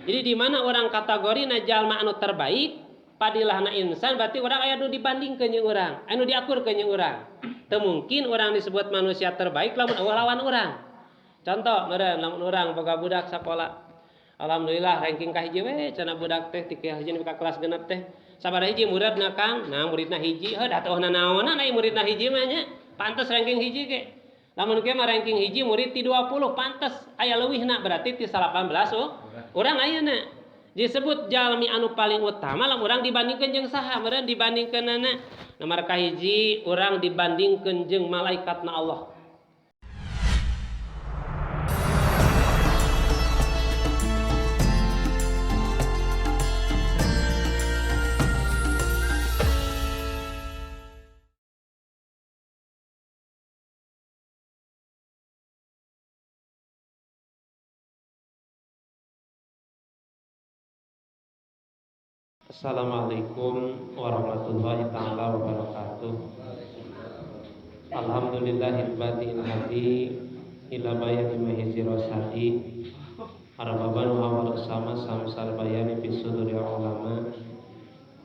Jadi di mana orang kategorina jalma anu terbaik padilahna insan berarti orang aya nu dibandingkeun jeung urang, anu diakurkeun jeung urang. Teu mungkin orang disebut manusia terbaik lamun eueuh lawan urang. Contoh meureun lamun urang boga budak sakola. Alhamdulillah ranking ka hiji we cenah budak teh ti hiji ka kelas genep teh. Sabaraha hiji muridna Kang? Nah muridna hiji, heuh da teu naonan ai muridna hiji mah nya. Pantes ranking hiji ge. Lamun kieu mah ranking hiji murid ti 20 pantes aya leuwihna berarti ti 18 oh. Urang ayeuna disebut jalmi anu paling utama lamun urang dibandingkeun jeung saha meureun dibandingkeunana. Nomor kahiji urang dibandingkeun jeung malaikatna Allah. Assalamualaikum warahmatullahi taala wabarakatuh. Alhamdulillahil badi'il hadi ila bayani mahizi rosadi arbaban wa sama samsal bayani fi suduri ulama.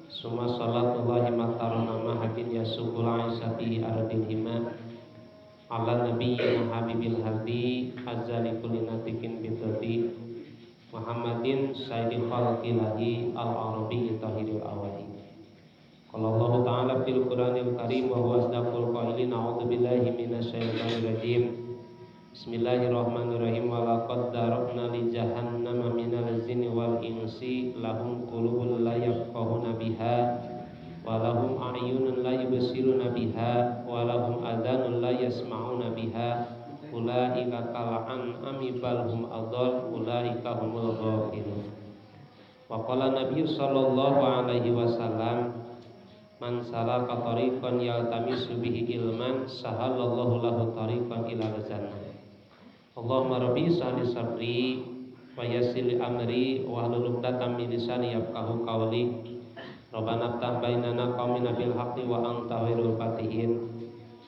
Suma salatullahi matarona mahadin yasukul aisati ardil hima ala nabiyyina habibil hadi azali kulli natikin bidati Muhammadin sayyidi khalqillahi al-arabi tahiril awali. Qala Allah ta'ala fil Qur'anil Karim wa huwa asdaqul qailin, a'udzu billahi minasyaitonir rajim. Bismillahirrahmanirrahim. Wa laqad darabna li jahannama minal jinni wal insi lahum qulubun la yafqahuna biha wa lahum a'yunun la yubsiruna biha wa lahum adhanun la yasma'una biha ulaika kal an'ami bal hum adall ulaika humul ghafilun. Wa qala Nabi sallallahu alaihi wasallam man salaka tariqan yaltamisu bihi ilman sahalallahu lahu tariqan ilal jannah. Allahumma rabbi sahli sabri wa yassir li amri wa hlul 'uqdatam min lisani yafqahu qawli. Rabbana ftah bainana qaumina bil haqqi wa anta khairul fatihin.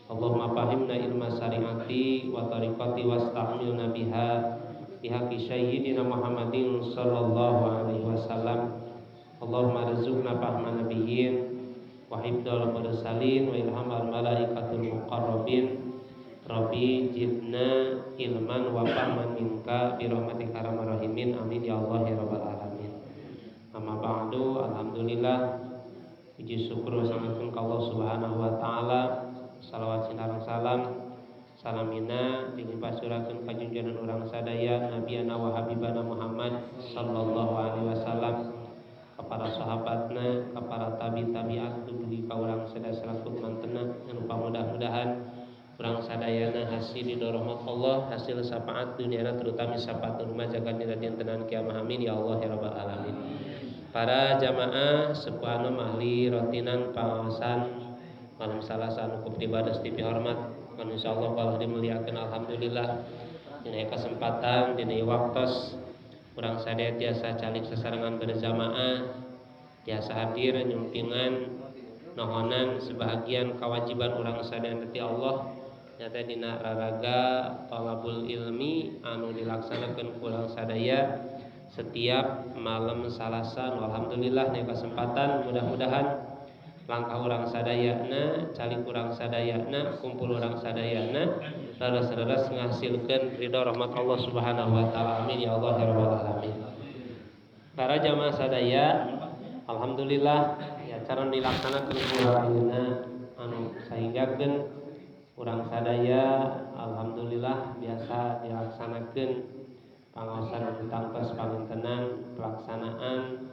Allahumma fahimna ilma syariati wa tariqati wasta'milna biha bihaqqi sayyidina Muhammadin sallallahu alaihi wasallam. Allahumma rzuqna fahma nabiyyin wa hifdzal mursalin wa ilhamal malaikatul muqarrabin. Rabbi zidna ilman wa fahman minka bi rahmatika arhamar rahimin. Amin ya Allah ya rabbal alamin. Amma ba'du, alhamdulillah puji syukur sangatun ka Allah Subhanahu wa taala. Salawat sinareng salam salamina dilimpah surakeun ka junjunan urang sadaya nabiyana wa habibana Muhammad sallallahu alaihi wasallam, ka para sahabatna, ka para tabi tabiat dugi ka urang sadaya selaku mantena anu pamudah-mudahan urang sadayana hasil ridho rahmat Allah, hasil syafaat dunyana terutama syafaat rumah jagat dina dintenan kiamah. Amin ya Allah ya rabbal alamin. Para jamaah sepuh ahli rotinan pangaosan malam Salasa anu ku ibadah TV hormat, insyaallah kalau dimuliakeun alhamdulillah dina kesempatan dina waktos urang sadaya tiasa calik sasarengan berjamaah, tiasa hadir nyumpingan nohonan sebahagian kewajiban urang sadaya ti Allah nyata dina raraga talabul ilmi anu dilaksanakeun ku urang sadaya setiap malam Salasa. Alhamdulillah dina kesempatan mudah-mudahan langkah urang sadayana, calik urang sadayana, kumpul urang sadayana raras-raras ngahasilkeun ridho rahmat Allah Subhanahu wa taala. Amin ya Allah ya rabbal alamin. Para jamaah sadaya, alhamdulillah ya cara dilaksanakeun ku ayeuna anu sahinggakeun urang sadaya alhamdulillah biasa dilaksanakeun pangaosan anu tangtos pangintenan pelaksanaan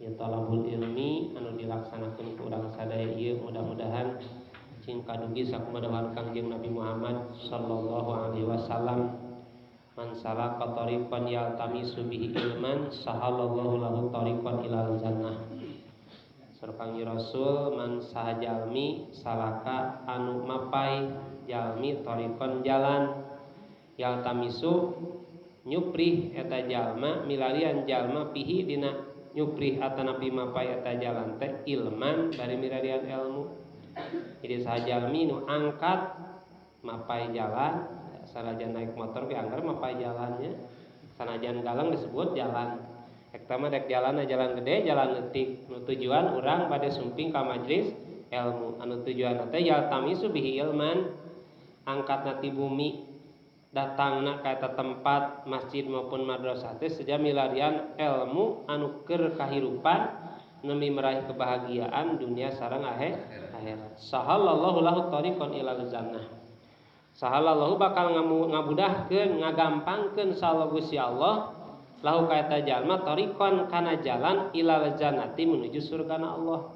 ya talabul ilmi anu dilaksanakeun ku urang sadaya ieu mudah-mudahan cing kadugi sakumaha Kangjeng Nabi Muhammad sallallahu alaihi wasallam man salaka tariqan yaltamisu bihi ilman sahalallahu lahu tariqan ilal jannah. Saur Kangjeng Rasul man sahajalmi salaka anu mapai jalmi tariqan jalan yaltamisu nyuprih eta jalma milarian jalma pihi dina nyuprih atanapi mapai eta jalan teh ilman bari milarian ilmu. Jadi sahajalmi nu angkat mapai jalan, sanajan naik motor ge anggar mapai jalannya, sanajan galang disebut jalan. Rek tama dek jalan jalan gede jalan leutik, nu tujuan urang bade sumping ka majlis ilmu, anu tujuan teh yaltamisu bihi ilman, angkatna ti bumi datangna ka eta tempat masjid maupun madrasah teh seja milarian ilmu anu keur kahirupan nemi meraih kebahagiaan dunia sareng akhirat. Sahalallahu lahu tariqan ilal jannah. Sahalallahu bakal ngabudahkeun ngagampangkeun saha Gusti Allah lahu ka eta jalma tariqan kana jalan ilal jannati menuju surgana Allah.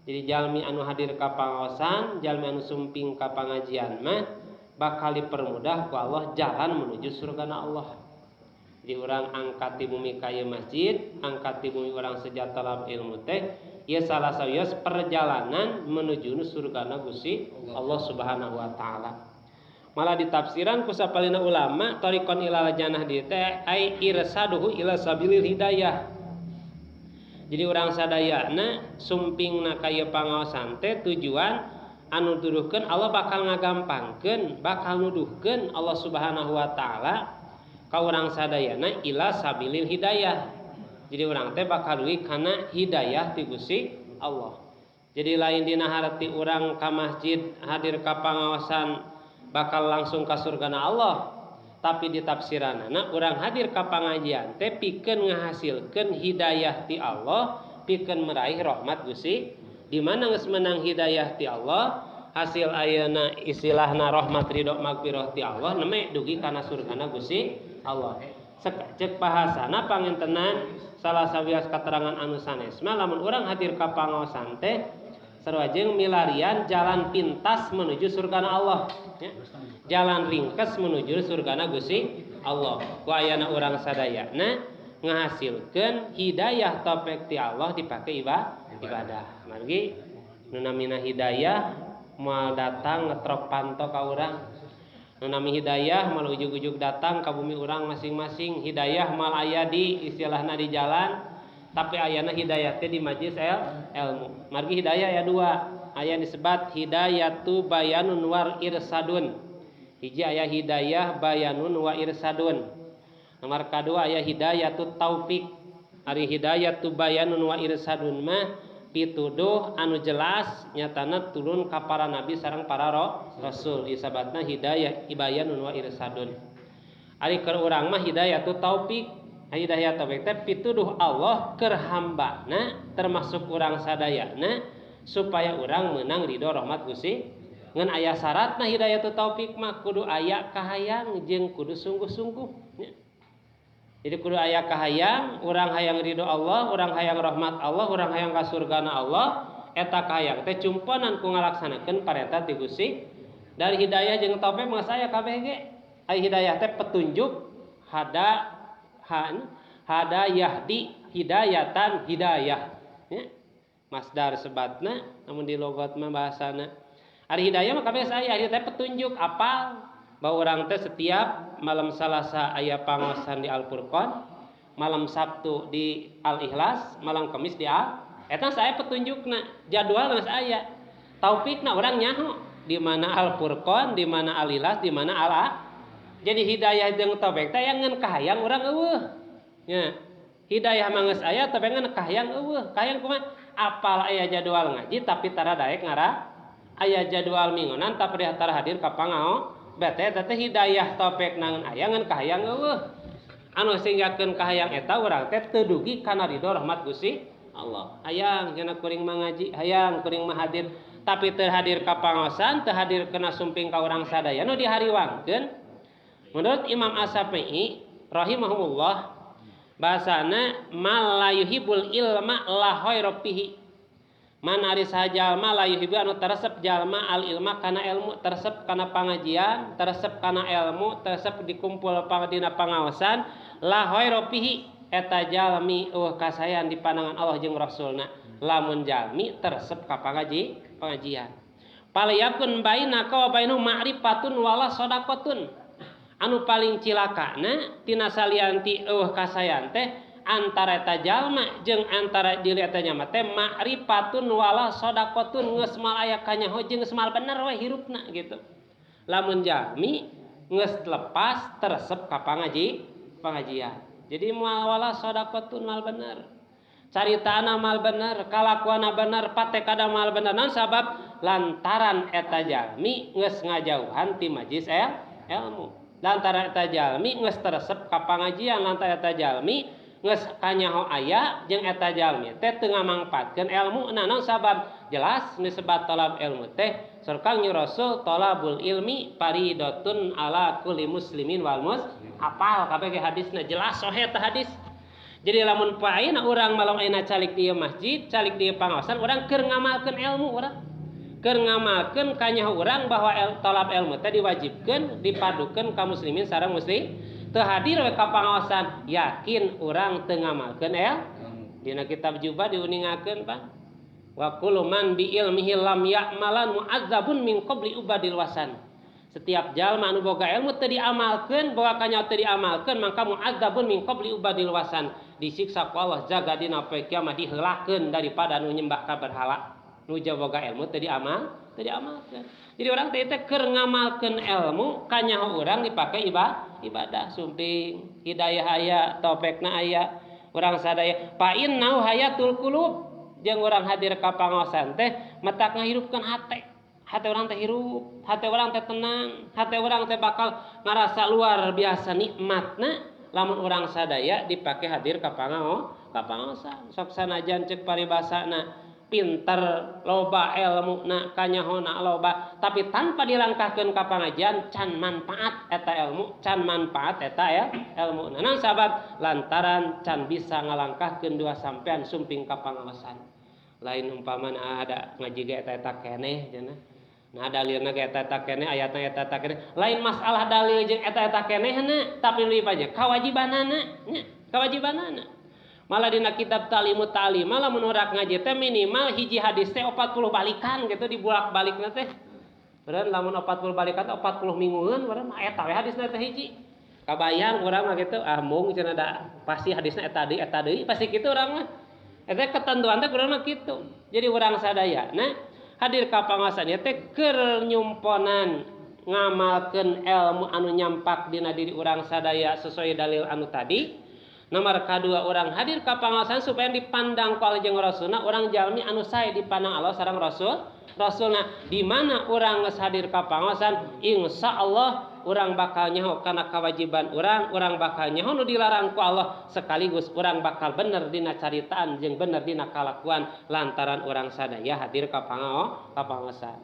Jadi jalmi anu hadir ka pangaosan, jalmi anu sumping ka pangajian mah bakal dipermudah ku Allah jalan menuju surgana Allah. Jadi urang angkat di bumi ka ieu masjid, angkat di bumi urang sejahtera dalam ilmu teh, ieu salah sawios perjalanan menuju surgana Gusti Allah Subhanahu wa taala. Malah ditafsiran ku sapalina ulama tariqan ilal jannah dieu teh ai irsaduhu ila sabilil hidayah. Jadi urang sadayana sumpingna ka ieu pangaosan teh tujuan anu tuduhkeun Allah bakal ngagampangkeun, bakal nuduhkeun Allah Subhanahu wa taala ka urang sadayana ila sabilil hidayah. Jadi urang teh bakal dugi kana hidayah ti Gusti Allah. Jadi lain dina harti urang ka masjid hadir ka pangaosan bakal langsung ka surgana Allah, tapi ditafsiranana urang hadir ka pangajian teh pikeun ngahasilkeun hidayah ti Allah, pikeun meraih rahmat Gusti. Di mana geus menang hidayah ti Allah, hasil ayeuna istilahna rahmat ridho magfirah ti Allah neme dugi kana surgana Gusti Allah. Cek bahasana pangentenan salah sawios katerangan anu sanes mah lamun urang hadir ka pangaosan teh sarua jeung milarian jalan pintas menuju surgana Allah, ya. Jalan ringkes menuju surgana Gusti Allah. Ku ayana urang sadayana ngahasilkeun hidayah taufik ti Allah dipake ibadah. Margi nu namina hidayah moal datang ngetrok panto ka urang. Nu nami hidayah moal ujug-ujug datang ka bumi urang masing-masing. Hidayah moal aya di istilahna di jalan, tapi ayana hidayah teh di majlis ilmu. Margi hidayah aya dua, aya disebat hidayatu bayanun war irsadun. Hiji aya hidayah bayanun wa irsadun. Nomor kadua aya hidayatu taufik. Ari hidayatu bayanun wa irsadun mah pituduh anu jelas nyatana turun ka para nabi sareng para rasul. Isabatna hidayah bayanun wa irsadun. Ari keur urang mah hidayatu taufik. Hidayah taufik teh pituduh Allah keur hambana termasuk urang sadayana supaya urang meunang ridho rahmat Gusti. Ngan aya syaratna hidayatu taufik mah kudu aya kahayang jeung kudu sungguh-sungguh, nya. Jadi kudu aya kahayang, urang hayang ridho Allah, urang hayang rahmat Allah, urang hayang ka surgana Allah, eta kahayang teh cumponan ku ngalaksanakeun parentah ti Gusti. Dari hidayah jeung taufik mah saya kabeh ge. Ai hidayah teh petunjuk, hada han, hada yahdi hidayatan hidayah, nya. Masdar sebatna namun di logat mah bahasana. Ari hidayah mah kabeh saya, hidayah teh petunjuk apal bahwa urang teh setiap malam Salasa aya pangaosan di Al-Furqan, malam Sabtu di Al-Ikhlas, malam Kamis di Al. Eta saya petunjukna, jadwal geus aya. Taufikna urang nyaho di mana Al-Furqan, di mana Al-Ikhlas, di mana Al-A. Jadi hidayah jeung taufik teh aya ngan kahayang urang eueuh. Nya. Hidayah mah geus aya tapi ngan kahayang eueuh. Kahayang kumaha? Apal aya jadwal ngaji tapi tara daek ngara. Aya jadwal minggunan tapi tara hadir ka pangao. Bete eta teh hidayah taufik nangan aya ngan kahayang eueuh. Anu singgakeun kahayang eta urang teh teu dugi kana ridho rahmat Gusti Allah. Hayang cenah kuring mah ngaji, hayang kuring mah hadir, tapi teu hadir ka pangaosan, teu hadir kena sumping ka urang sadaya nu dihariwangkeun. Menurut Imam Asy-Syafi'i rahimahumullah bahasana mal la yuhibbul ilma la khaira fihi. Man ari saha jalma la yuhibbu anu teresep jalma al ilma kana ilmu, teresep kana pangajian, teresep kana ilmu, teresep dikumpul dina pangaosan, la khaira fihi eta jalmi eueuh kasayan di pandangan Allah jeung Rasulna. Lamun jalmi teresep ka pangajian. Falyakun bainaka wa bainahu ma'rifatun wala shadaqatun. Anu paling cilakana tina salianti eueuh kasayan teh antara eta jalma jeung antara diri eta jalma teh ma'rifatun wala shadaqatun, geus moal aya kanyaho jeung geus moal bener we hirupna gitu. Lamun jalmi geus lepas teresep ka pangajian. Jadi moal wala sadaqatun mal bener. Caritana mal bener, kalakuana bener, patekada mal bener. Naon sabab lantaran eta jalmi geus ngajauhan ti majlis ilmu. Lantaran eta jalmi geus teresep ka pangajian, lantaran eta jalmi geus kanyaho aya jeung eta jalmi teh teu ngamangpaatkeun ilmu. Nah, naon sabab jelas disebat talab ilmu teh surkang Rasul talabul ilmi faridatun ala kulli muslimin wal mus. Apal kabeh ge hadisna jelas soheh teh hadis. Jadi lamun poe ayeuna urang malam ayeuna calik di masjid, calik di pangaosan, urang keur ngamalkeun ilmu urang. Keur ngamalkeun kanyaho urang bahwa talab ilmu teh diwajibkeun, dipadukeun ka muslimin sareng muslim. Teu hadir we ka pangaosan, yakin urang teu ngamalkeun ilmu. Dina kitab Juba diuningakeun, Pak. Wa kullu man bi ilmihi lam ya'malan mu'adzabun min qabli ubadil wasan. Setiap jalma anu boga ilmu teu diamalkeun, boga kanyaho teu diamalkeun, maka mu'adzabun min qabli ubadil wasan. Disiksa ku Allah jaga dina poe kiamat diheulakeun daripada anu nyembah ka berhala. Nu boga ilmu teu diamalkeun. Jadi urang teh keur ngamalkeun ilmu, kanyaho urang dipake ibadah sumping, hidayah aya, taufekna aya, urang sadaya fa innahu hayatul qulub. Jeung urang hadir ka pangaosan teh matak ngahirupkeun hate. Hate urang teh hirup, hate urang teh tenang, hate urang teh bakal ngarasa luar biasa nikmatna lamun urang sadaya dipake hadir ka pangaosan. Sok sanajan ceuk paribasana pinter, loba ilmuna, kanyahona loba, tapi tanpa dilangkahkeun ka pangajian can manfaat eta ilmu, can manfaat eta ya ilmu. Nah, sabab lantaran can bisa ngalangkahkeun dua sampean sumping ka pangaosan. Lain umpamana ada ngaji ge eta-eta keneh cenah. Nah dalilna ge eta-eta keneh, ayatna eta-eta keneh. Lain masalah dalil jeung eta-eta kenehna, tapi leuwih banyak kawajibanana nya, kawajibanana. Malah dina kitab Ta'limut Ta'lim, malah mun urang ngaji teh minimal hiji hadis teh 40 balikan gitu dibulak-balikna teh. Beureun lamun 40 balikan teh 40 minggueun beureun mah eta we hadisna teh hiji. Kabayang urang mah kitu, ah mung cenah da pasti hadisna eta deui pasti kitu urang mah. Eta ketentuan teh urang mah kitu. Jadi urang sadayana hadir ka pangaosan ieu teh keur nyumponan ngamalkeun ilmu anu nyampak dina diri urang sadaya sesuai dalil anu tadi. Nomor kadua urang hadir ka pangaosan supaya dipandang ku Allah jeung Rasulna, urang jalmi anu sae dipandang Allah sareng Rasulna. Di mana urang geus hadir ka pangaosan, insyaallah urang bakal nyaho kana kewajiban urang, urang bakal nyaho nu dilarang ku Allah, sekaligus urang bakal bener dina caritaan jeung bener dina kalakuan lantaran urang sadaya hadir ka pangaosan.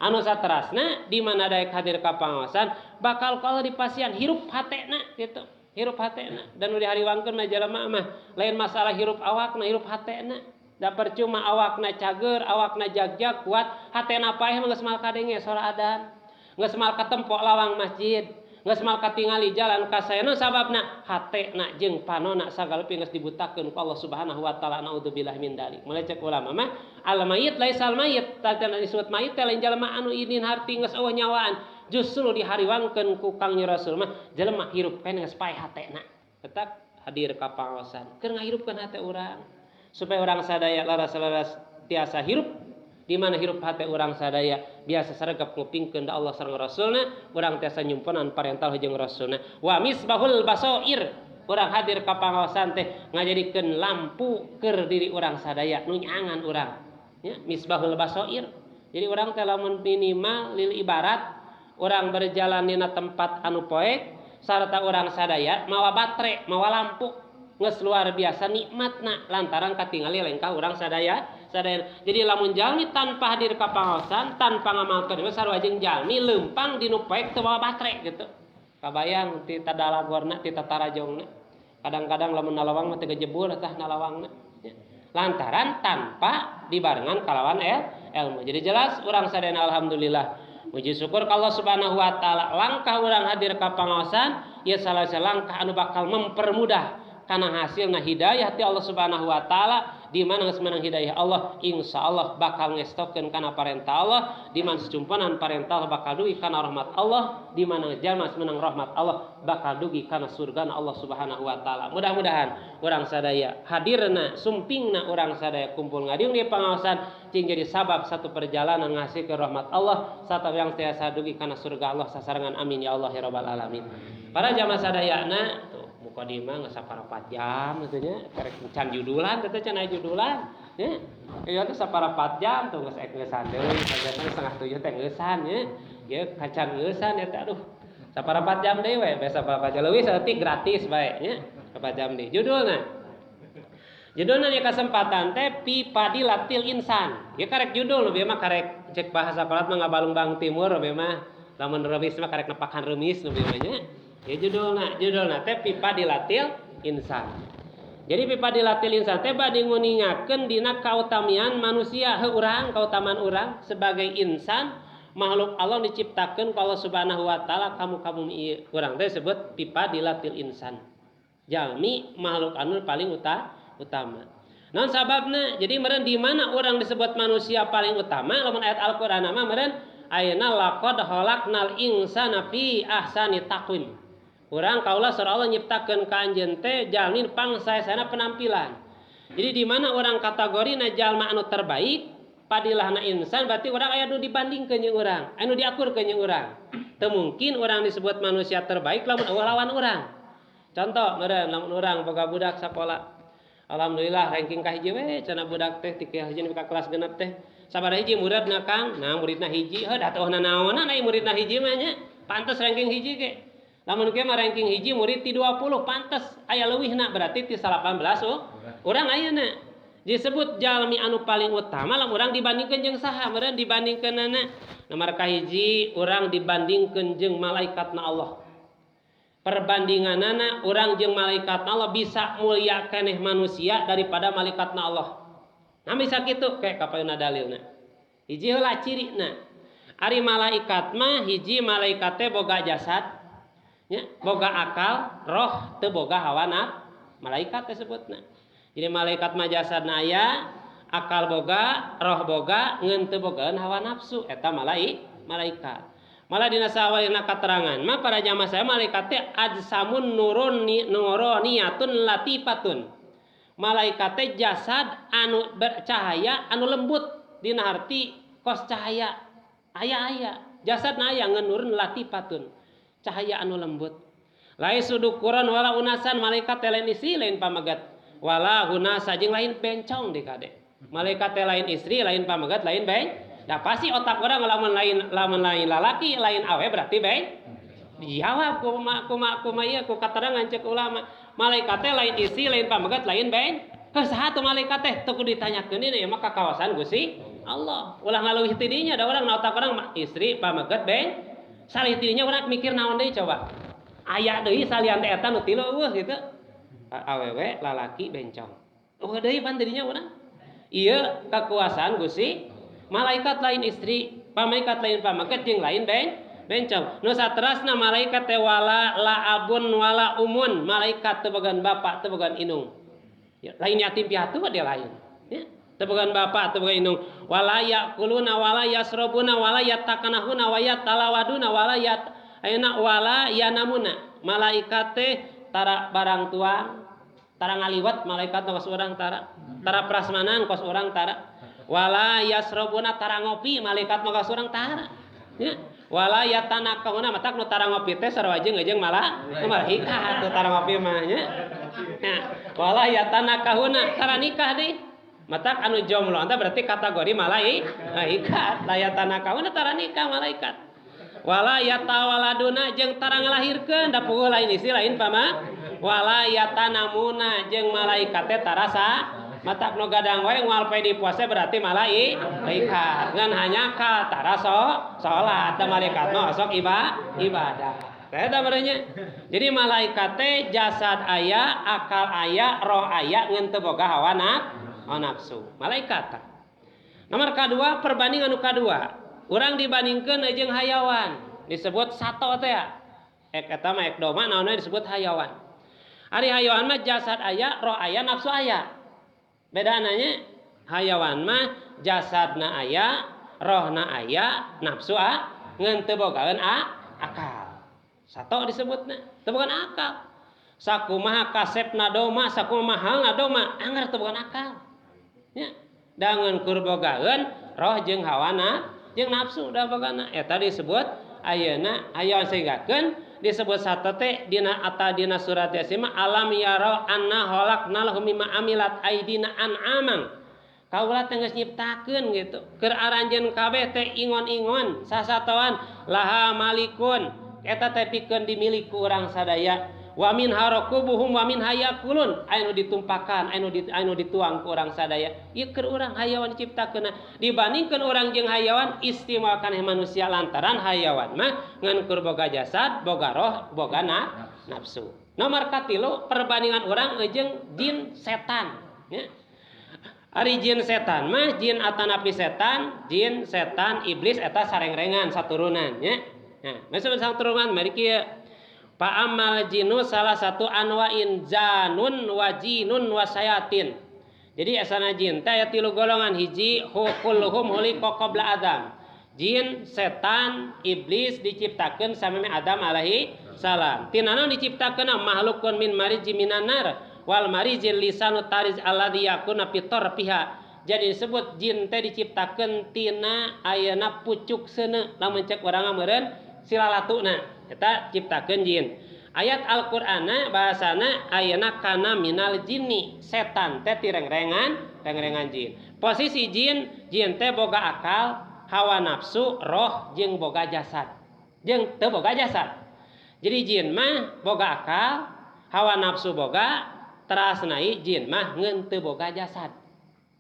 Anu saterasna di mana daek hadir ka pangaosan bakal ku Allah dipasihan hirup hatena kitu. Hirup hatena dan nu dihariwangkeun mah jalma mah lain masalah hirup awakna, hirup hatena. Da percuma awakna cager, awakna jagjag kuat, hatena paeh mah geus mal kadenge sora adan. Geus mal katempok lawang masjid, geus mal katingali jalan ka saena sababna hatena jeung panona sagala geus dibutakeun ku Allah Subhanahu wa taala, naudzubillah min dzalik. Mulai cek ulama mah al mayit laisal mayit, tadana disebut mayit teh lain jalma anu idin harti geus eueuh nyawaan. Justru dihariwangkeun ku Kang Rasul mah jelema hirup keneh geus paeh hatena. Tetap hadir ka pangaosan keur ngahirupkeun hate urang supaya urang sadaya laras-laras tiasa hirup. Di mana hirup hate urang sadaya biasa saregep ngupingkeun da Allah sareng Rasulna, urang tiasa nyumponan parentah jeung Rasulna. Wa misbahul basoir, urang hadir ka pangaosan teh ngajadikeun lampu keur diri urang sadaya nu nyangan urang. Ya, misbahul basoir. Jadi urang teh lamun minimal lil ibarat urang berjalan dina tempat anu poek sarta urang sadaya mawa baterai, mawa lampu geus luar biasa nikmatna lantaran katingali lengkah urang sadaya. Jadi lamun jalmi tanpa hadir ka pangaosan, tanpa ngamalkeun ieu sarua jeung jalmi leumpang di nu poek teu mawa baterai gitu. Kabayang ti tadalagorna, ti tatarajongna. Kadang-kadang lamun nalawang mah teu gejebur tah nalawangna. Lantaran tanpa dibarengan kalawan ilmu. Jadi jelas urang sadayana alhamdulillah. Puji syukur ka Allah Subhanahu wa taala langkah urang hadir ka pangaosan ieu salah langkah anu bakal mempermudah kana hasilna hidayah ti Allah Subhanahu wa taala. Di mana geus menang hidayah Allah insyaallah bakal ngestokeun kana parentah Allah, di mana secumponan parentah Allah bakal dugi kana rahmat Allah, di mana jalma menang rahmat Allah bakal dugi kana surgana Allah Subhanahu wa taala. Mudah-mudahan urang sadaya hadirna sumpingna urang sadaya kumpul ngadiung di pangaosan cing jadi sabab satu perjalanan ngasihkeun rahmat Allah satu yang tiasa dugi kana surga Allah sasarengan, amin ya Allah ya rabbal alamin. Para jamaah sadayana tuh Mukadimah geus saparapat jam kitu nya, karek can judulan teh can aya judulan nya. Ieu teh saparapat jam tuh geus ek ngeusan deui, biasana 6:30 teh ngeusan nya. Ieu kacan ngeusan eta aduh. Saparapat jam deui we, biasa saparapat jam leuwih saeutik gratis bae nya. Saparapat jam deui. Judulna. Judulna nya kesempatan teh fi fadilatil insan. Ieu karek judul bieu mah karek cek bahasa kolot mah ngabalungbang timur bieu mah. Lamun remis mah karek nepakan remis nu bieu mah nya. Ieu judulna, judulna teh fi fadilatil insan. Jadi fi fadilatil insan teh bade nguningakeun dina kautamian manusia heuh urang, kautamaan urang sebagai insan makhluk Allah diciptakeun ku Allah Subhanahu wa taala kamu-kamu ieu. Urang teh disebut fi fadilatil insan. Jalmi makhluk anu paling utama. Naon sababna? Jadi meureun di mana urang disebut manusia paling utama lamun ayat Al-Qur'an mah meureun ayeuna laqad khalaqnal insana fi ahsani taqwim. Urang kaula saur Allah nyiptakeun ka anjeun teh jalmi pangsaesana penampilan. Jadi di mana urang kategorina jalma anu terbaik padilahna insan berarti urang aya nu dibandingkeun jeung urang, anu diakurkeun jeung urang. Teu mungkin urang disebut manusia terbaik lamun eueuh lawan urang. Contoh meureun lamun urang boga budak sakola. Alhamdulillah ranking ka hiji we cenah budak teh ti hiji nepi ka kelas 6 teh. Sabaraha hiji muridna Kang? Nah muridna hiji, heuh da teu naonan ai muridna hiji mah nya. Pantes ranking hiji ge. Lamun kieu mah ranking hiji murid ti 20 pantes aya leuwihna berarti ti 18 oh. Urang ayeuna disebut jalmi anu paling utama lamun urang dibandingkeun jeung saha meureun dibandingkeunana. Nomor kahiji urang dibandingkeun jeung malaikatna Allah. Perbandinganana urang jeung malaikat Allah bisa mulia keneh manusia daripada malaikatna Allah. Nah bisa kitu kayak kapayuna dalilna. Hiji heula cirina. Ari malaikat mah hiji malaikat teh boga jasad nya, boga akal, roh teu boga hawa nafsu. Malaikat teh sebutna. Jadi malaikat mah jasadna aya, akal boga, roh boga, ngeun teu bogaeun hawa nafsu eta malaikat. Malah dina sawalina katerangan mah para jamaah saya malaikat teh ajsamun nuruni nuroniyatun latifatun. Malaikat teh jasad anu bercahaya anu lembut dina harti kos cahaya aya-aya jasadna aya ngeun nurun latifatun cahaya anu lembut. Lain sudukuran wala unasan malaikat teh lain istri lain pamagat wala hunasa jeung lain bencong deui kade. Malaikat teh lain istri lain pamagat lain beng. Nah pasti otak orang lamun lain lalaki lain awe berarti beng dijawab kuma kuma ieu ku katerangan cek ulama malaikat teh lain istri lain pamegat lain beng. Heuh saha tuh malaikat teh teu kudu ditanyakeun ieu mah ka kawasan Gusti Allah. Ulah ngaleuwih ti dinya da urang na otak urang mah istri pamegat beng salih ti dinya urang mikir naon deui coba. Aya deui salian teh eta nu tilu eueuh kitu. Awewe lalaki bencong. Eueuh deui pan di dinya urang. Ieu kekuasaan Gusti malaikat lain istri, pamaikat lain pamaket jeung lain bencong. Nu saterasna malaikat teh wala laabun wala umun, malaikat teu bogaan bapak, teu bogaan indung. Ya, lain yatim piatu dia lain. Ya, teu bogaan bapak, teu bogaan indung. Wala yakuluna wala yasrobuna wala yatakanahuna wa yatalawaduna wala yat ayeuna wala yanamuna. Malaikat teh tara barang tuang, tara ngaliwat malaikat kos urang tara, tara prasmanan kos urang tara. Wala yasrobuna tara ngopi malaikat mah kos urang tara. Ya. Wala yatanakahuna matak nu tara ngopi teh sarua jeung malaikat teu tara ngopi mah nya. Nah, wala yatanakahuna tara nikah deui. Matak anu jomblo anta berarti kategori malaikat. La yatanakahuna tara nikah malaikat. Wala yatawaladuna jeung tara ngalahirkeun da puguh lain istri lain pama. Wala yatanamuna jeung malaikat teh tara sa matak nu gadang wae moal poe di puasa berarti malaikat. Ngan hanya ka tara salat da malaikat mah sok ibadah. Eta merenya. Jadi malaikat teh jasad aya, akal aya, roh aya ngan teu boga hawa nafsu. Malaikat tah. Nomor kadua perbandingan nu kadua. Urang dibandingkeun jeung hayawan, disebut sato teh ya. Ek eta mah ek doma naon disebut hayawan. Ari hayawan mah jasad aya, roh aya, nafsu aya. Bedananya hayawan mah jasadna aya, rohna aya, nafsu ngan teu bogaeun akal. Sato disebutna, teu bogaan akal. Sakumaha kasepna doma, sakumaha mahalna doma, anggar teu bogaan akal. Nya, dangan kur bogaeun roh jeung hawana jeung nafsu da bogana. Eta disebut ayeuna hayawan sehinggakeun Disebut sato teh dina ata dina surat Yasin mah alam yarau anna khalaqna lahum mimma amilat aidina an'amang. Kaula teh geus nyiptakeun gitu. Keur aranjeun kabeh teh ingon-ingon sasatoan laha malikun. Eta teh pikeun dimilik ku urang sadaya. Wa min harakubuhum wa min hayakulun, anu ditumpakan, anu dituang ku urang sadaya. Ieu keur urang hayawan diciptakeun. Dibandingkeun urang jeung hayawan istimewa kana manusia lantaran hayawan mah ngan keur boga jasad, boga roh, boga nafsu. Nomor katilu perbandingan urang jeung jin setan, ya. Ari jin setan mah jin atanapi setan, jin setan iblis eta sarengrengan saturunan, ya. Nah, maksud saturunan mari kieu. Fa amal jinu salah satu anwa'in janun wa jinun wa sayatin. Jadi asana jin teh aya tilu golongan, hiji kulluhum khuliqa qabla Adam. Jin, setan, iblis diciptakeun sameme Adam alaihi salam. Tina naon diciptakeun? Makhlukun min mariji minan nar wal marijil lisanu tariz alladzi yakuna fi tarfiha. Jadi disebut jin teh diciptakeun tina ayeuna pucuk seuneu, lamun cek urang meureun silalatuna. Eta ciptakeun jin. Ayat Al-Qur'ana bahasana ayeuna kana minal jinni, setan teh tirengrengan, rengrengan jin. Posisi jin, jin teh boga akal, hawa nafsu, roh jeung boga jasad. Jeung teu boga jasad. Jadi jin mah boga akal, hawa nafsu boga, terasnai jin mah ngeun teu boga jasad.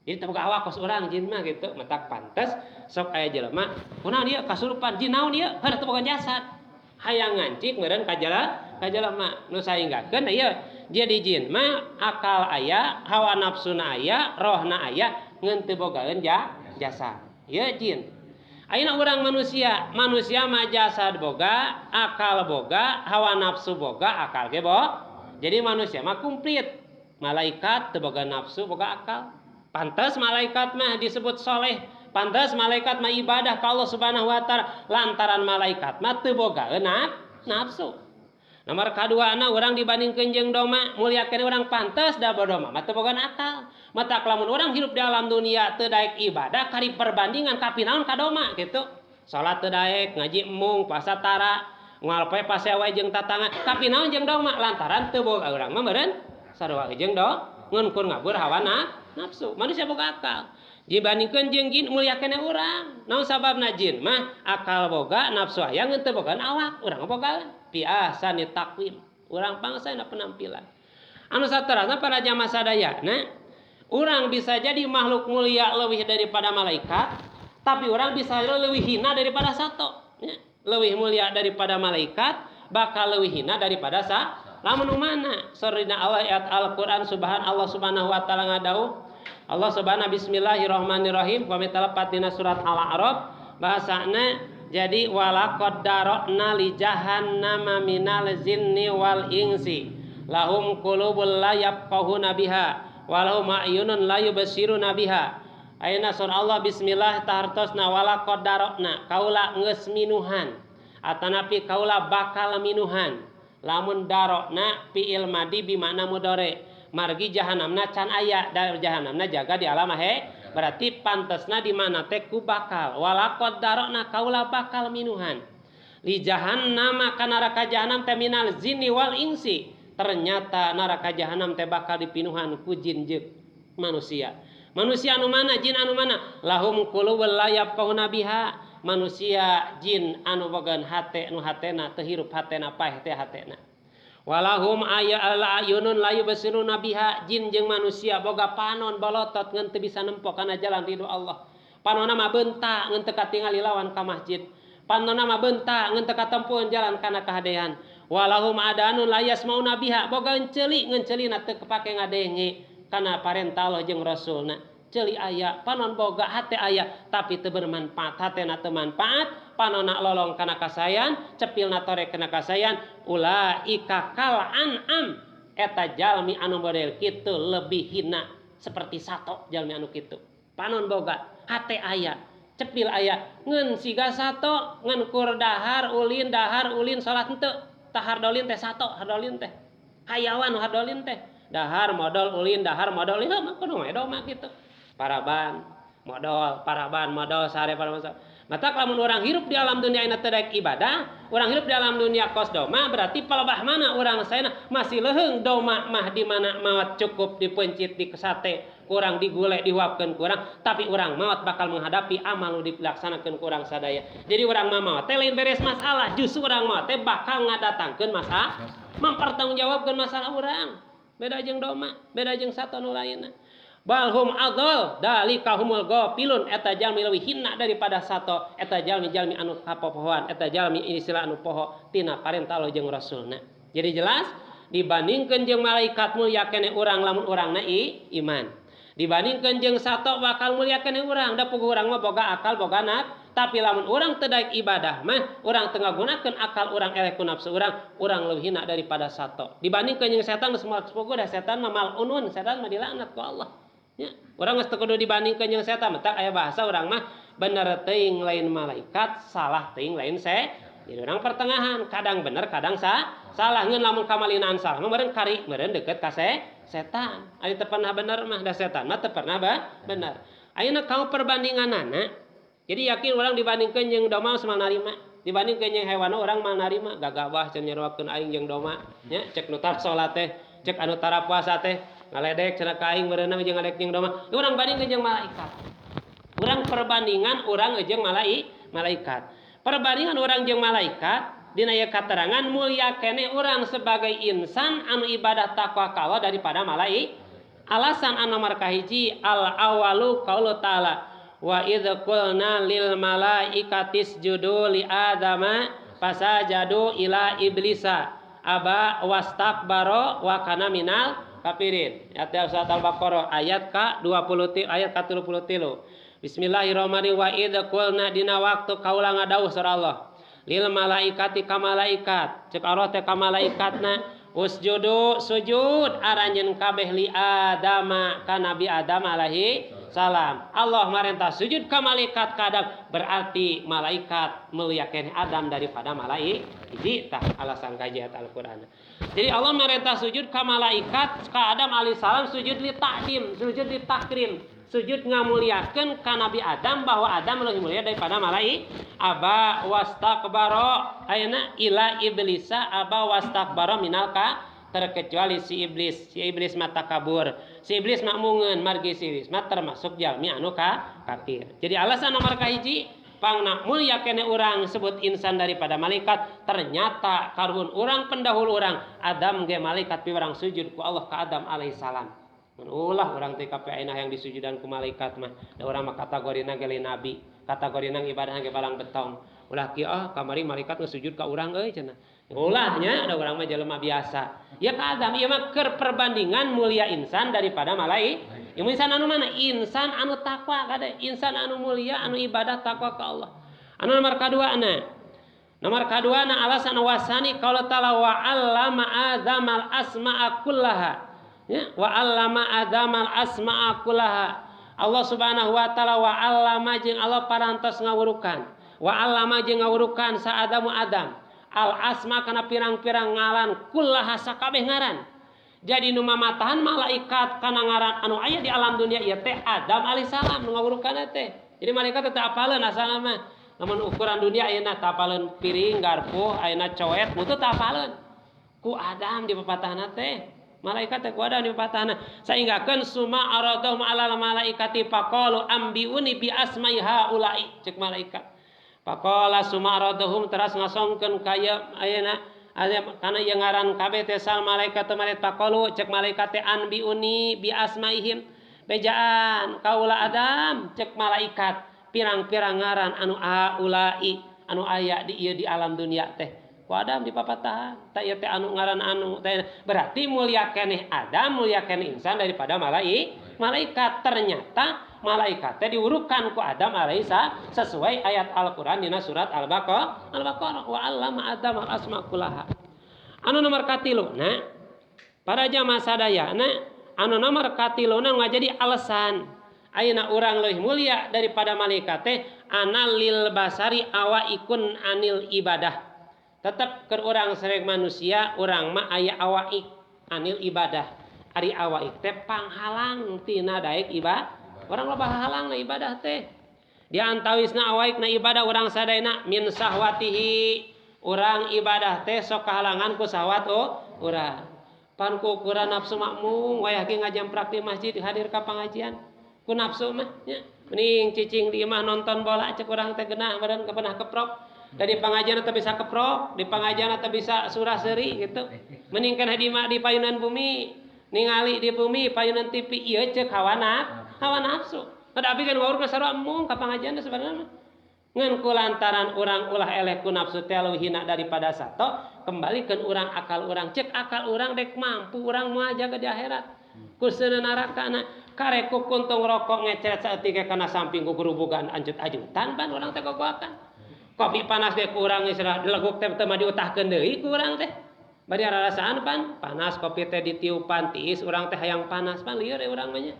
Jadi teu boga awak kos urang jin mah gitu, matak pantes sok aya jelema, kunaon ieu kasurupan jin naon ieu? Heuh teu boga jasad. Hayang ngancik meureun ka jalema nu sainggakeun ieu. Jadi jin mah akal aya, hawa nafsuna aya, rohna aya, ngeun teu bogaeun jasad. Ieu jin. Ayeuna urang manusia, manusia mah jasad boga, akal boga, hawa nafsu boga, akal ge boga. Jadi manusia mah komplit. Malaikat teu boga nafsu, boga akal. Pantes malaikat mah disebut soleh. Pantes malaikat mah ibadah ka Allah Subhanahu wa taala lantaran malaikat mah teu bogaeun nafsu. Nomor kaduana urang dibandingkeun jeung doma, mulia keneh urang pantes da doma mah teu boga akal. Matak lamun urang hirup di alam dunia teu daek ibadah kari perbandingan kapinaon ka doma gitu. Salat teu daek, ngaji embung, puasa tara, unggal poe pasea wae jeung tatangga, kapinaon jeung doma lantaran teu boga urang mah meureun sarua jeung do ngeun kur ngabur hawa nafsu. Manusia boga akal. Dibandingkeun jeung jin mulia keneh urang. Naon sababna jin mah akal boga, nafsu aya ngeun teu bogaan awak, urang boga biasa ni takwim. Urang bangsa na penampilan. Anu saterasna para jamaah sadayana, urang bisa jadi makhluk mulia leuwih daripada malaikat, tapi urang bisa leuwih hina daripada sato. Ya, leuwih mulia daripada malaikat, bakal leuwih hina daripada sa. Lamun mana? Surina Allah ayat Al-Qur'an subhan Allah Subhanahu wa taala ngadauh. Allah Subhanahu bismillahirrahmanirrahim kami telepat dina surat Al-A'raf bahasana jadi walaqad dara'na li jahannama minal jinni wal insi lahum qulubul la yafqahuna biha walahum a'yunun la yubsiruna biha. Ayeuna surah Allah bismillah tahartosna walaqad dara'na kaula geus minuhan atanapi kaula bakal minuhan. Lamun dara'na fi'il madi bi makna mudhari. Margi jahanamna can aya, da jahanamna jaga di alam ahe, berarti pantesna di mana teh ku bakal. Walaqad dara'na kaula bakal minuhan. Li jahannama ka neraka jahanam teh minal jinni wal insi. Ternyata neraka jahanam teh bakal dipinuhan ku jin jeung manusia. Manusia anu mana, jin anu mana? Lahum qulubul la yafqahuna biha. Manusia jin anu boga hate nu hatena teu hirup hatena paeh teh hatena. Walahum aya ayunun la yubsiruna biha. Jin jeung manusia boga panon bolotot ngan teu bisa nempo kana jalan ridho Allah. Panonna mah beunta ngan teu katingali lawan ka masjid. Panonna mah beunta ngan teu katempuhan jalan kana kahadean. Walahum adanun la yasmauna biha. Boga ceuli ngan ceulina teu kepake ngadenge kana parentah Allah jeung Rasulna. Ceuli aya, panon boga, hate aya, tapi teu bermanfaat, hatena teu manfaat, panonna lolong kana kasayan, cepilna torek kana kasayan, ulaika kal an'am. Eta jalmi anu model kitu lebih hina seperti sato jalmi anu kitu. Panon boga, hate aya, cepil aya, ngeun siga sato, ngeun kur dahar ulin salat henteu, tah hardolin teh sato, hardolin teh. Hayawan hardolin teh. Dahar modal ulin, dahar modal ulin, mah kudu mah kitu. Paraban modal, paraban modal sare paraban. Mata lamun urang hirup di alam dunia ayeuna teu daek ibadah, urang hirup di alam dunia kos doma, berarti palebah mana urang saena masih leuheung doma mah di mana maot cukup dipencit di sate, kurang digule dihuapkeun kurang, tapi urang maot bakal menghadapi amal nu dilaksanakeun ku urang sadaya. Jadi urang mah maot teh lain beres masalah, justru urang maot teh bakal ngadatangkeun masalah, mempertanggungjawabkeun masalah urang. Beda jeung doma, beda jeung sato nu lainna. Balhum adol dalika humul ghafilun, eta jalmi leuwih hina daripada sato, eta jalmi-jalmi anu kapopohoan, eta jalmi istilah anu poho tina parentah Allah jeung Rasulna. Jadi jelas dibandingkeun jeung malaikat mulia keneh urang lamun urangna iman. Dibandingkeun jeung sato bakal mulia keneh urang, da puguh urang mah boga akal boga nak, tapi lamun urang teu daek ibadah mah urang teu ngagunakeun akal urang eleh ku nafsu urang, urang leuwih hina daripada sato. Dibandingkeun jeung setan geus moal puguh da setan mah malunun, setan mah dilaknat ku Allah. Ya, urang geus teu kudu dibandingkeun jeung setan, matak aya bahasa urang mah bener teuing lain malaikat, salah teuing lain Jadi urang pertengahan, kadang bener kadang salah. Ngeun lamun kamalinaan salah mah meureun kari meureun deukeut ka setan. Ari teu pernah bener mah da setan mah teu pernah bener. Ayeuna kaum perbandinganana, jadi yakin urang dibandingkeun jeung domba moal narima, dibandingkeun jeung hewan urang moal narima, gagabah cenah nyeruakeun aing jeung domba, nya cek nu tara salat teh, cek anu tara puasa teh, ngaledek cenah ka aing meureunna jeung ngaledek jeung domba. Urang bandingkeun jeung malaikat. Urang perbandingan urang jeung malaikat. Perbandingan urang jeung malaikat dina ieu katerangan mulia keneh urang sebagai insan anu ibadah takwa ka Allah daripada malaikat. Alasan anu nomor kahiji al awalu qaulu ta'ala wa idz qulna lil malaikati isjudu li adama fasajadu ila iblisa aba wastakbara wa kana minal kafirin. Ayat surat Al-Baqarah ayat ka 20 ayat ka 33. Bismillahirrahmanirrahim wa idz qulna dina waktu kaula ngadawuh surah Allah lil malaikati ka malaikat, cek Allah teh ka malaikatna usjudu sujud aranjeun kabeh li Adama ka Nabi Adam alaihi salam. Allah marentah sujud ka malaikat ka Adam, berarti malaikat muliakeun Adam daripada malaikat. Hiji tah alasan kajian Al-Qur'an. Jadi Allah marentah sujud ka malaikat ka Adam alaihi salam sujud li ta'dim, sujud li takrim, sujud ngamuliakeun ka Nabi Adam bahwa Adam lebih mulia daripada malaikat. Aba wastakbara ayeuna ila iblisa aba wastakbara minal ka, terkecuali si iblis. Si iblis mah takabur, si iblis mah mungeun, margi si iblis mah termasuk jalmi anu kafir. Jadi alasan nomor kahiji pangna mulia kene urang sebut insan daripada malaikat, ternyata karuhun urang pendahulu urang Adam ge malaikat piwarang sujud ku Allah ka Adam alaihi salam. Ulah urang teh kape ayeuna yang disujudan ku malaikat mah, da urang mah kategorina ge lain nabi, kategorina ibadahna ge balang betong. Ulah kieu ah kamari malaikat ngesujud ka urang euy cenah. Ulahnya ada urang mah jelema biasa. Ya ka Adam ieu mah keur perbandingan mulia insan daripada malaikat. Ieu insan anu mana? Insan anu takwa kade, insan anu mulia anu ibadah takwa ka Allah. Anu nomor kaduana. Nomor kaduana alasan wasani qala ta'ala wa 'allama adamal asma'a kullaha. Ya, wa 'allama adamal asma'a kullaha. Allah Subhanahu wa taala wa 'allama jeung Allah parantos ngawurukan. Wa 'allama jeung ngawurukan sa Adamu Adam. Al asma kana pirang-pirang ngaran kullaha sakabeh ngaran. Jadi nu mamatahan malaikat kana ngaran anu aya di alam dunia ieu teh Adam alaihissalam nu ngawurukanna teh. Jadi malaikat teh apaleun asalna mah. Lamun ukuran dunia ayeuna teu apaleun piring, garpu, ayeuna coet, mutu teu apaleun. Ku Adam di papatahna teh. Malaikat teh ku Adam di papatahna. Sainggakeun suma aradahum alal malaikati faqalu ambiuni bi asma'i haula'i cek malaikat. Faqala suma aradahum teras ngasongkeun ka ieu ayeuna aya kana ieu ngaran kabeh teh sal malaikat teh malaikat faqalu cek malaikat teh anbiuni bi asmaihim bejaan kaula Adam cek malaikat pirang-pirang ngaran anu haula'i anu aya di ieu di alam dunia teh ku Adam dipapatahan tah ieu teh anu ngaran anu teh berarti mulia keneh Adam mulia keneh insan daripada malaikat. Ternyata malaikat teh diurukan ku Adam alaihi sesuai ayat Al-Qur'an dina surat Al-Baqarah. Al-Baqarah wa 'allama Adam al-asma kullaha. Anu nomor katiluna para jamaah sadayana anu nomor katiluna ngajadi alasan ayeuna urang leuwih mulia daripada malaikat teh analil basari awaikun anil ibadah. Tetep keur urang sareng manusia urang mah aya awaik anil ibadah. Ari awaik teh panghalang tina daek ibadah. Orang loba halang na ibadah teh. Di antawisna awaikna ibadah urang sadayana min sahwatihi, urang ibadah teh sok kahalangan ku sahwat urang. Pan ku ukuran nafsu makmum wayah ge ngajamprak di masjid hadir ka pangajian ku nafsu mah nya. Mending cicing di imah nonton bola cek urang teh geunah badan kepenah keprok. Da di pangajian teh bisa keprok, di pangajian teh bisa surah seuri gitu. Mending kana di imah di payunan bumi, ningali di bumi payunan TV ieu cek hawa nafsu. Da abi kan waur mah sarua embung ka pangajian teh sebenarnya mah. Ngan ku lantaran urang ulah eleh ku nafsu teh leuwih hina daripada sato, kembalikeun urang akal urang, cek akal urang dek mampu urang moal jaga di akhirat. Ku seuneu neraka na karek ku kuntung rokok ngecret saeutik ge kana samping ku gurubugan anjut-anjutan pan urang teh gogoakan. Kopi panas ge ku urang geus dileguk teh teu mah diutahkeun deui ku urang teh. Bari rarasaan pan panas kopi teh ditiupan tiis urang teh hayang panas pan lieur urang mah nya.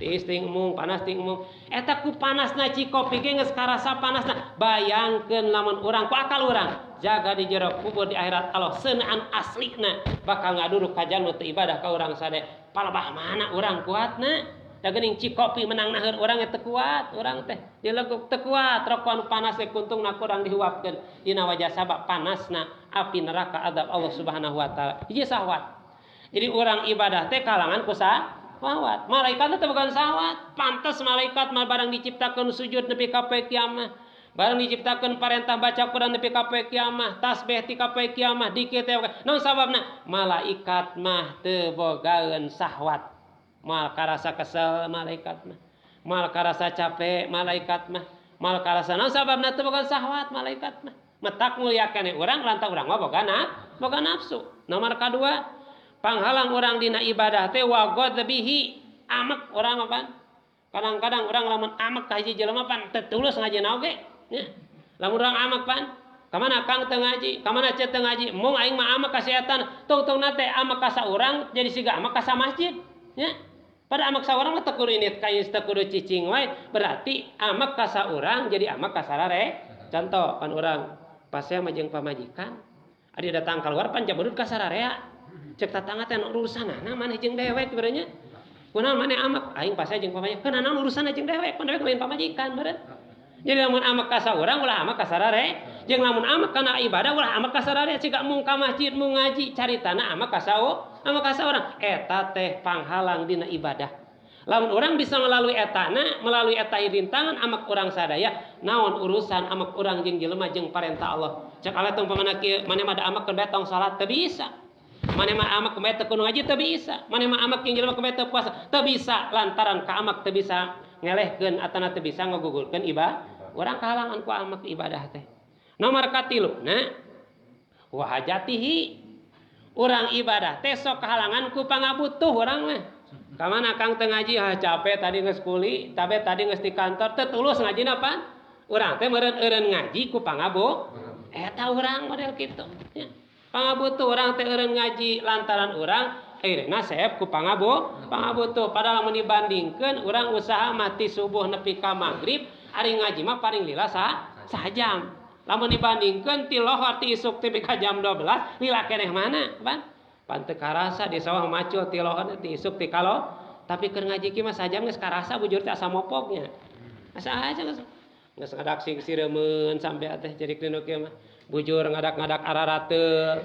Tiis ting emung, panas ting emung. Eta ku panasna ci kopi ge geus karasa panasna. Bayangkeun lamun urang ku akal urang jaga di jero kubur di akhirat Allah seunaan aslina bakal ngaduruk ka jalma teu ibadah ka urang sadaya. Palebah mana urang kuatna? Da geuning ci kopi menang naheur urang teu kuat, urang teh dileguk teu kuat, rokok anu panas teh kuntungna kurang dihuapkeun dina wajah sabab panasna api neraka azab Allah Subhanahu wa taala. Hiji sahwat. Jadi urang ibadah teh kalangan ku sahwat. Malaikat teh bukan sahwat. Pantes malaikat mah barang diciptakeun sujud nepi ka poe kiamah. Barang diciptakeun parentah baca Quran nepi ka poe kiamah, tasbih ti ka poe kiamah, dikir teh. Naon sababna? Malaikat mah teu bogaeun sahwat. Moal karasa kesel malaikat mah. Moal karasa capek malaikat mah. Moal karasa naon sababna teu boga sahwat malaikat mah. Matak mulia keneh urang lantaran urang mah boga nafsu. Nomor kadua, panghalang urang dina ibadah teh wa ghadbihi, amek urang mah pan. Kadang-kadang urang lamun amek ka hiji jelema pan teu tulus ngajina oge nya. Lamun urang amek pan, ka mana Kang teu ngaji, ka mana Ceu teu ngaji, mung aing mah amek ka setan, tungtungna teh amek ka saurang jadi siga amek ka samasjid nya. Pada amek saurang mah teu kudu init ka ieu teu kudu cicing wae, berarti amek ka saurang jadi amek ka sarare. Contoh pan urang pasea mah jeung pamajikan, adi datang keluar pan jabudut ka sararea. Cek tatangga teh nu urusanana maneh jeung dewek beureun nya. Kunaon maneh amek? Aing pasea jeung pamajikan. Kunaon naon urusanna jeung dewek? Pan dewek lain pamajikan beureun. Jadi lamun amek ka saurang ulah amek ka sarare, jeung lamun amek kana ibadah ulah amek ka sarare, siga mung ka masjid mung ngaji caritana amek ka amek ka saurang. Eta teh panghalang dina ibadah. Lamun urang bisa melalui etana, melalui eta rintangan amek urang sadaya, naon urusan amek urang jeung jelema jeung parentah Allah. Cek Allah teh umpamana kieu, maneh mah da amek keur tong salat teu bisa. Maneh mah amek kumaha teu kudu ngaji teu bisa. Maneh mah amek jeung jelema kumaha teu puasa teu bisa, lantaran ka amek teu bisa ngelehkeun atana teu bisa ngagugurkeun ibadah. Urang kahalangan ku amek ibadah teh. Nomor katiluna wa hajatihi, urang ibadah teh sok kahalangan ku pangabutuh urang mah. Ka mana Kang teu ngaji, ah capek tadi geus kuli, capek tadi geus di kantor, teu tulus ngajina pan. Urang teh meureun eureun ngaji ku pangabutuh. Eta urang model kitu nya. Pangabutuh urang teh eureun ngaji lantaran urang akhirna seep ku pangabutuh. Padahal lamun dibandingkeun urang usaha mati subuh nepi ka magrib, ari ngaji mah paling lila sajam. Lamun dibandingkeun ti lohor ti isuk ti ka jam 12 lila keneh mana, Pan? Pan teu karasa di sawah macul ti lohor ti isuk ti kalo, tapi keur ngaji ki mah sajam geus karasa bujur teh asa mopoknya. Asa aja geus ngadak sing sireumeun sampe teh jadi nu kieu mah. Bujur ngadak-ngadak ararateul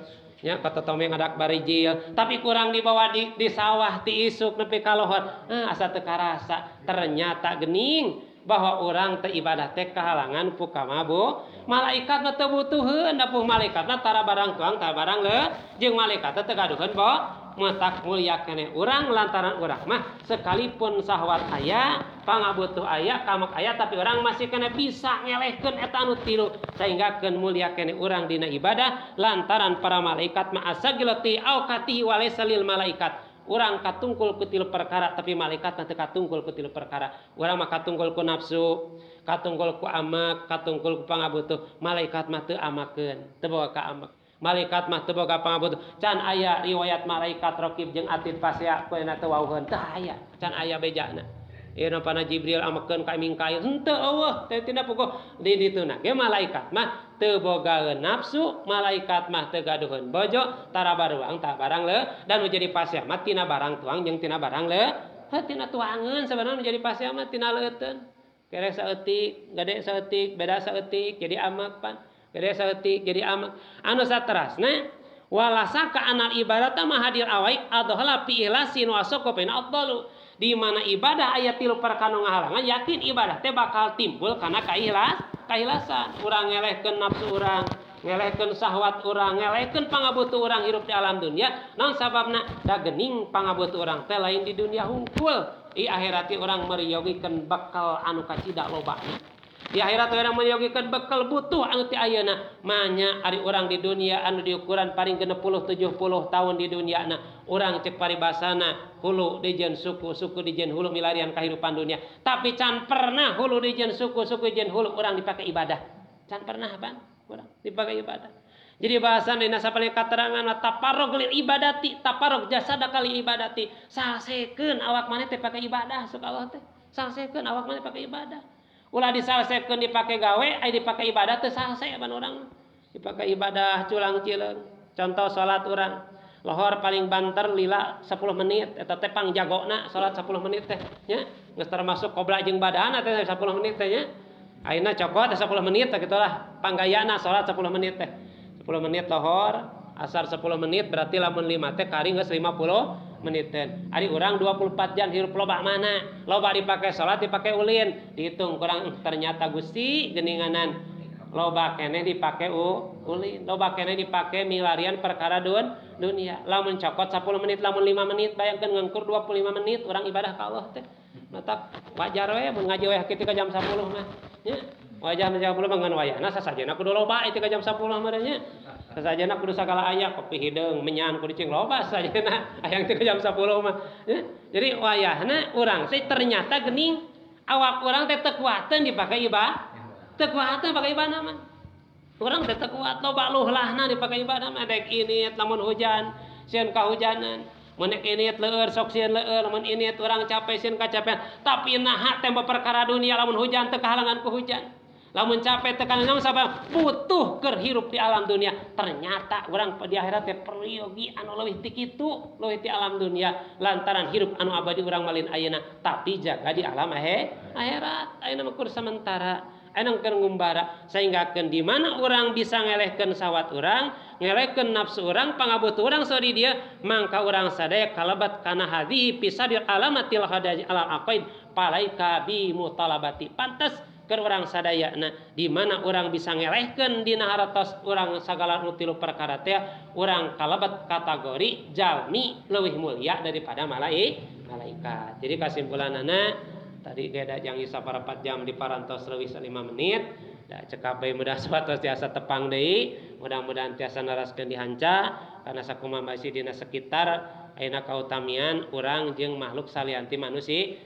nya katotome ngadak barijil, tapi kurang dibawa di sawah ti isuk nepi ka lohor, asa teu karasa. Ternyata gening bahwa urang teh ibadah teh kahalangan ku kamabu. Malaikat mah teu butuheun, da puh malaikat mah tara barang tuang tara barang le, jeung malaikat teh teu gaduheun bo matak mulia keneh urang lantaran urang mah sekalipun sahwat aya, pangabutuh aya, kamek aya, tapi urang masih keneh bisa ngelehkeun eta anu tilu sehingga keun mulia keneh urang dina ibadah lantaran para malaikat mah asagilati auqatihi wa laysa lil malaikat. Urang katungkul ku tilu perkara tapi malaikat mah teu katungkul ku tilu perkara. Urang mah katungkul ku nafsu, katungkul ku amak, katungkul ku pangabutuh. Malaikat mah teu amakeun, teu boga ka amak. Malaikat mah teu boga pangabutuh. Can aya riwayat malaikat raqib jeung atid pasea kuena teu wauheun, teu aya. Can aya bejana. Ieu napana Jibril amekeun ka Mikail, henteu eueuh teh tina puguh di dituna ge malaikat mah teu bogaeun nafsu, malaikat mah teu gaduheun bojo, tara baruang tah barang le, dan nu jadi pasea mah tina barang tuang jeung tina barang le, heuh tina tuangeun sabenerna nu jadi pasea mah tina leuteun. Kere saeutik, gede saeutik, beda saeutik jadi amak pan. Gede saeutik jadi amak. Anu saterasna walasaka anal ibadata mahadir awaik adhala fi ihlasin wa saqafin afdalu. Di mana ibadah aya tilu perkara nu ngahalangan yakin ibadah teh bakal timbul kana kaikhlasan. Urang ngelehkeun nafsu urang, ngelehkeun syahwat urang, ngelehkeun pangabutuh urang hirup di alam dunia. Naon sababna? Da geuning pangabutuh urang teh lain di dunia hungkul. Di akhirat urang meryogikeun bekal anu kacida lobana. Di akhirat urang meryogikeun bekal butuh anu ti ayeuna. Manya ari urang di dunia anu diukuran paling 60 70 tahun di duniana. Urang cek paribasana hulu dijeun suku, suku dijeun hulu milarian kahirupan dunia. Tapi can pernah hulu dijeun suku, suku dijeun hulu urang dipake ibadah. Can pernah ban urang dipake ibadah. Jadi bahasa dina sapalih katerangan taparrog lil ibadati, taparrog jasada kali ibadati. Salsekeun awak maneh teh pake ibadah sok Allah teh. Salsekeun awak maneh pake ibadah. Ulah disalsekeun dipake gawe, ai dipake ibadah teh salse ban urang. Dipake ibadah culang cileung. Contoh salat urang. Lohor paling banter lila 10 menit eta teh pangjagona salat 10 menit teh nya. Geus termasuk qobla jeung badana teh 10 menit teh nya. Ayeuna cokot 10 menit teh kitulah panggayana salat 10 menit teh. 10 menit lohor, asar 10 menit berarti lamun 5 teh kari geus 50 meniteun. Ari urang 24 jam hirup loba mana? Loba dipake salat, dipake ulin, dihitung kurang ternyata Gusti geuninganan loba keneh dipake ulin, loba keneh dipake milarian perkara dunia. Lamun cokot 10 menit, lamun 5 menit bayangkeun ngangkur 25 menit urang ibadah ka Allah teh. Matak wajar we mun ngaji we kitu ka jam 10 mah nya. Wajah jam 10 mah ngan wayahna sasajena kudu loba itu ka jam 10 mah nya. Sasajena kudu sagala aya kopi hideung menyan kudu cing loba sasajena hayang teh ka jam 10 mah. Ya. Jadi wayahna urang teh ternyata geuning awak urang teh teu kuateun dipake ibadah. Teu kuateun pake ibadah mah. Urang teh teu kuat loba luhlahna dipake ibadah mah dek ini lamun hujan sieun kahujanan. Mun ini leueur sok sieun leueur, mun ini urang capek sieun kacapean. Tapi naha tempo perkara dunia lamun hujan teu kahalangan ku hujan. Lamun capek tekanan naon sabab butuh keur hirup di alam dunia. Ternyata urang di akhirat teh peryogi anu leuwih ti kitu, leuwih ti alam dunia lantaran hirup anu abadi urang malin ayeuna, tapi jaga di alam akhirat. Ayeuna mah kur sementara, ayeuna keur ngumbara sehinggakeun di mana urang bisa ngelehkeun sawat urang, ngelehkeun nafsu urang, pangabutuh urang sori dia, mangka urang sadaya kalebat kana hadhihi pisadir alamatil hadaji alal aqaid palaika bi mutalabati. Pantes keur urang sadayana di mana urang bisa ngelehkeun dina haratos urang sagala nu tilu perkara teh urang kalebet kategori jalmi leuwih mulia daripada malaikat. Jadi kasimpulanana tadi ge da jang 4 jam di parantos leuwih 5 menit da cekap bae mudah suatu tiasa tepang deui, mudah-mudahan tiasa naraskeun dihanca karena sakumaha masih dina sekitar ayeuna kautamian urang jeung makhluk salianti manusia.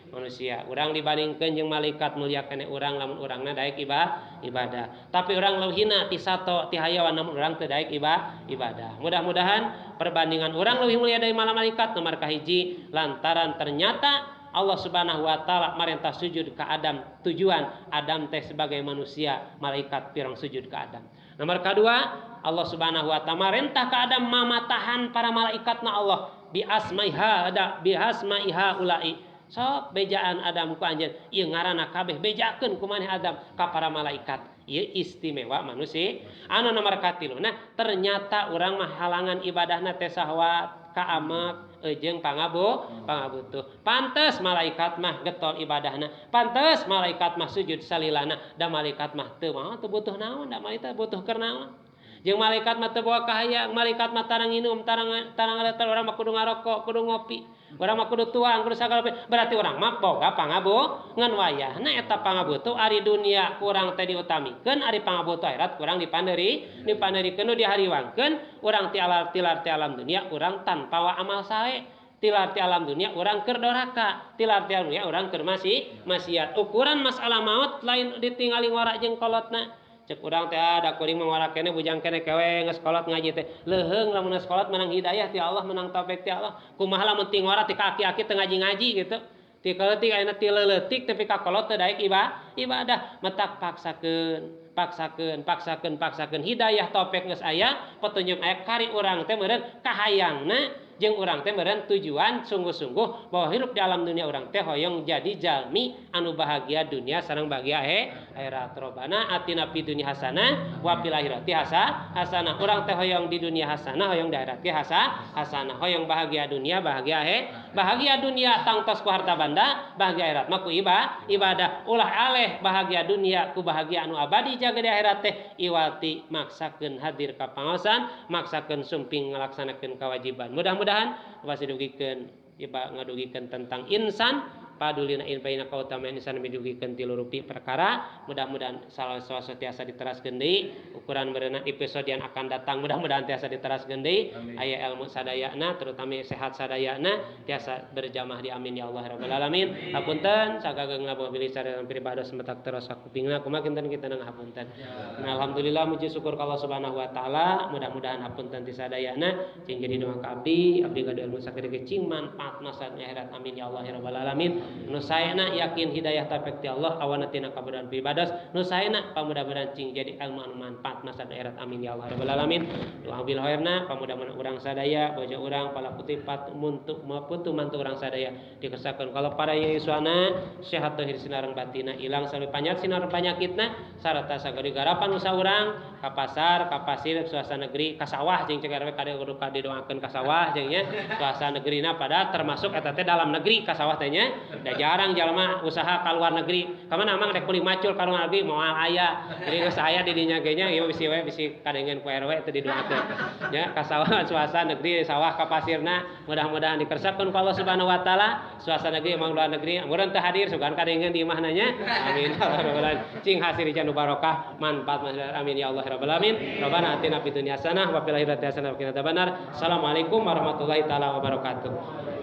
Urang dibandingkeun jeung malaikat mulia keneh urang lamun urangna daek ibadah. Tapi urang leuwih hina ti sato ti hayawan lamun urang teu daek ibadah. Mudah-mudahan perbandingan urang leuwih mulia dari malaikat nomor kahiji lantaran ternyata Allah Subhanahu wa taala marentah sujud ka Adam tujuan Adam teh sebagai manusia malaikat pirang sujud ka Adam. Nomor kedua Allah Subhanahu wa taala marentah ka Adam mamatahan para malaikatna Allah bi asmaiha ada bi asmaiha ulai. Sok bejaan Adam ku anjeun ieu ngaranna kabeh bejakeun ku maneh Adam ka para malaikat. Ieu istimewa manusia. Anu nomor katilu nah ternyata urang mah halangan ibadahna teh sahwat ka amek jeung pangabutuh. Pantes malaikat mah getol ibadahna, pantes malaikat mah sujud salilana, da malaikat mah teu mah teu butuh naon, da malaikat butuh keur naon. Jeung malaikat mah teu boga kahayang, malaikat mah tarang nginum, tarang leter, urang mah kudu ngarokok, kudu ngopi, urang mah kudu tuang, kudu sagala. Berarti urang mah boga pangabutuh ngan wayahna eta pangabutuh ari dunia kurang teh diutamikeun, ari pangabutuh akhirat kurang dipanderikeun nu dihariwangkeun urang ti alam tilar ti alam dunia urang tanpa wa amal saleh, tilar ti alam dunia urang keur doraka, tilar ti alam dunia urang keur maksiat. Ukuran masalah maut lain ditingali ngora jeung kolotna. Cek urang teh ada kuring mah ngora keneh bujang keneh kewe geus kolot ngaji teh leuheung lamun geus kolot menang hidayah ti Allah, menang taufik ti Allah. Kumaha lamun ti ngora ti ka aki-aki teu ngaji-ngaji gitu. Ti kaleutik ayeuna ti leuletik tapi ka kolot teu daek ibadah. Matak paksakeun, paksakeun, paksakeun, paksakeun hidayah taufik geus aya, petunjuk aya kari urang teh meureun kahayangna Jeung urang teh meureun tujuan sungguh-sungguh bahwa hirup di alam dunia urang teh hoyong jadi jalmi anu bahagia dunia sareng bahagia akhirat. Robbana atina fid dunya hasanah wa fil akhirati hasanah. Urang teh hoyong di dunia hasanah, hoyong di akhirat ge hasanah, hoyong bahagia dunia, bahagia bahagia dunia tangtos ku harta banda, bahagia akhirat mah ku ibadah. Ulah aleh bahagia dunia ku bahagia anu abadi jaga di akhirat teh iwati maksakeun hadir ka pangaosan, maksakeun sumping ngalaksanakeun kewajiban. Mudah-mudahan pasti dugikeun iba ngadugikeun tentang insan padulina baina kautamaan insan midugikeun tilu rupi perkara. Mudah-mudahan salah salah tiasa diteraskeun deui ukuran berenang episode yang akan datang, mudah-mudahan tiasa diteraskeun deui aya ilmu sadayana, terutama sehat sadayana tiasa berjamaah di amin ya Allah rabbal alamin. Hapunten sagageng labuh bilih sadaya pribados semetak terus kupingna kumaha kinten kita nang hapunten. Nah, alhamdulillah muji syukur ka Allah Subhanahu wa taala, mudah-mudahan hapunten ti sadayana cing jadi doa ka abdi, abdi gaduh ilmu sakieu cing manfaat masa akhirat amin ya Allah rabbal alamin. Nu saena yakin hidayah taufik ti Allah awana tina kabodohan pribados, nu saena pamudah-mudahan cing jadi ilmu anu manfaat masa akhirat amin ya Allah rabbal alamin. Doa bil khairna pamudah-mudahan urang sadaya bojo urang pala putih pat muntu putu mantu urang sadaya dikersakeun kalau para yuswana sehat zahir sinareng batina, ilang sampai panyat sinar panyakitna sarta sagala garapan usaha urang ka pasar ka pasir suasana negeri ka sawah jeung cek RW kade kudu didoakeun ka sawah jeung nya suasana negerina pada termasuk eta teh dalam negeri ka sawah teh nya. Da jarang jalma usaha ka luar negeri. Ka mana amang rek kuling macul ka luar negeri moal aya. Jadi geus aya di dinya ge nya ieu bisi we bisi kadengeun ku RW teh didoakeun. Ya ka sawah suasana negeri sawah ka pasirna mudah-mudahan dikersakeun ku Allah Subhanahu wa taala. Suasana negeri emang luar negeri meureun teu hadir sugan kadengeun di imahna nya. Amin. Cing hasil nu barokah manfaat amin ya Allah rabbal alamin. Rabbana atina fid dunya hasanah wa fil akhirati hasanah wa qina adzabannar. Assalamualaikum warahmatullahi taala wabarakatuh.